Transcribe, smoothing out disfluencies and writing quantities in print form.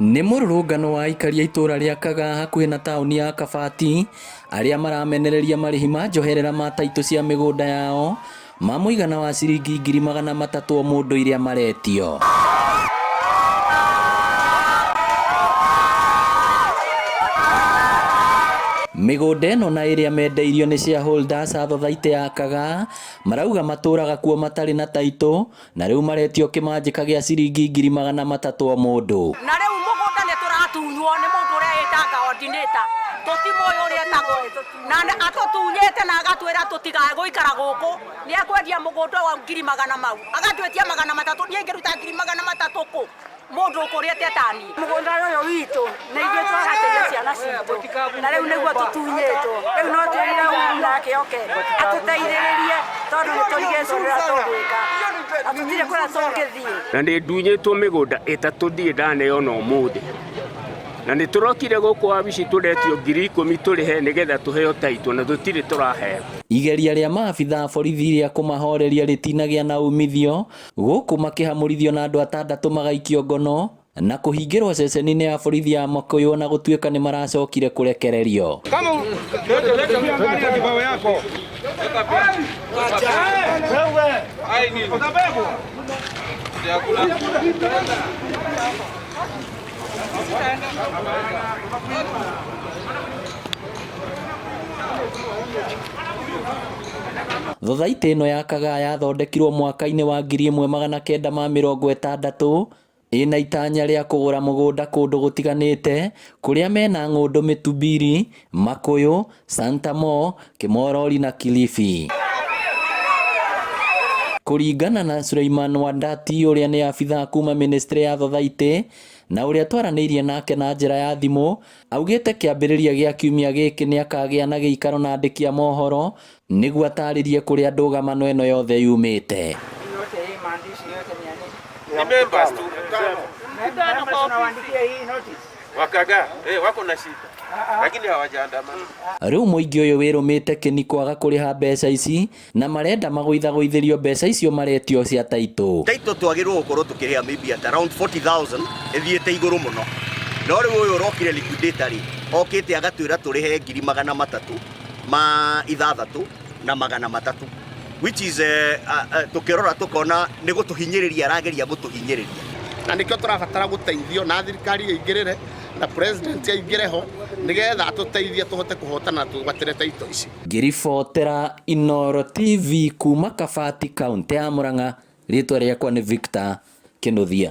Nĩ mũrũrũngano wa aikari a itũra rĩa Kagaa hakuhĩ na taũni ya Kabati arĩa maramenereria marĩhi ma njoherera ma taitũ cia mĩgũnda yao ma mũigana wa ciringi 300,000 o mũndũ iria maretio. Mĩgũnda ĩno na ĩrĩa mendeirio nĩ shareholders a thothaitĩ ya Kagaa marauga matũraga kuo matarĩ na taitũ na rĩu maretio kĩmanjĩka gĩa ciringi 300,000 o mũndũ. Na rĩu mũgũnda nĩ tũratunywo nĩ mũndũ ũrĩa ĩtanga ordinator, tũtimũĩ ũrĩa etagwo, na atũtunyĩte na agatwĩra tũtigae gũikara gũkũ, nĩ ekwendia mũgũnda wa ngiri magana mau, agatwĩtia 300, niĩ ingĩruta 300,000 kũ? Mũndũ ũkũrĩte ta niĩ. Mũgũnda ũyũ witũ nĩ ithuĩ twagatĩire ciana citũ, na rĩu nĩguo tũtunyĩtwo. Rĩu no twĩrire Uhuru nake oke atũteithĩrĩrie, tondũ nĩ tũrigĩtwo ũrĩa tũgwĩka na tũtirĩ kũrĩa tũngĩthiĩ. Na nĩ ndunyĩtwo mĩgũnda ĩtatũ ndirĩ ndaneo na ũmũthĩ, na nĩ tũrokire gũkũ wabici tũretio 10,000 tũrĩhe nĩgetha tũheo taitũ na tũtirĩ tũraheo. Igeria rĩa maabitha a borithi rĩa kũmahoreria rĩtinagĩa na umithio gũkũ makĩhamũrithio na andũ atandatũ magaikio ngono na kũhingĩrwo ceceni-inĩ ya borithi ya Makuyu ona gũtuĩka nĩ maracokire kũrekererio. Thothaitĩ ĩno ya Kagaa yathondekirwo mwaka-inĩ wa 1960 ĩna itanya rĩa kũgũra mũgũnda kũndũ gũtiganĩte kũrĩa mena ng'ũndũ Mĩtubiri, Makuyu, Santamo, Kĩmorori na Kilifi. Kũringana na Suleiman Wandati ũrĩa nĩ abithaa kuma ministry ya thothaitĩ na ũrĩa twaranĩirie nake na njĩra ya thimũ, augĩte kĩambĩrĩria gĩa kiumia gĩkĩ nĩakagĩa na gĩikaro na andĩki a mohoro nĩguo atarĩrie kũrĩa ndũgamano ĩno yothe yumĩte. Ni members tu wakaga wako na shida lakini hawajaandamana. Rĩu mũingĩ ũyũ wĩrũmĩte kĩni kwaga kũrĩha mbeca ici na marenda magũithagũithĩrio mbeca icio maretio cia taitũ. Taitũ twagĩrĩirwo gũkorwo tũkĩrĩha maybe at around 40,000 ĩthiĩte igũrũ mũno, no rĩu ũyũ ũrokire liquidator rĩ, okĩte agatwĩra tũrĩhe 306,300, which is tũkĩrora tũkona nĩ gũtũhinyĩrĩria arageria gũtũhinyĩrĩria. Na nĩkĩo tũrabatara gũteithio na thirikari ĩingĩrĩre na president aingĩre ho nĩgetha atũteithie tũhote kũhotana na tũgwatĩre taitũ ici. Ngĩribotera Inooro TV kuma Kabati, kaũntĩ ya Murang'a, rĩtwa rĩakwa nĩ Victor Kĩnuthia.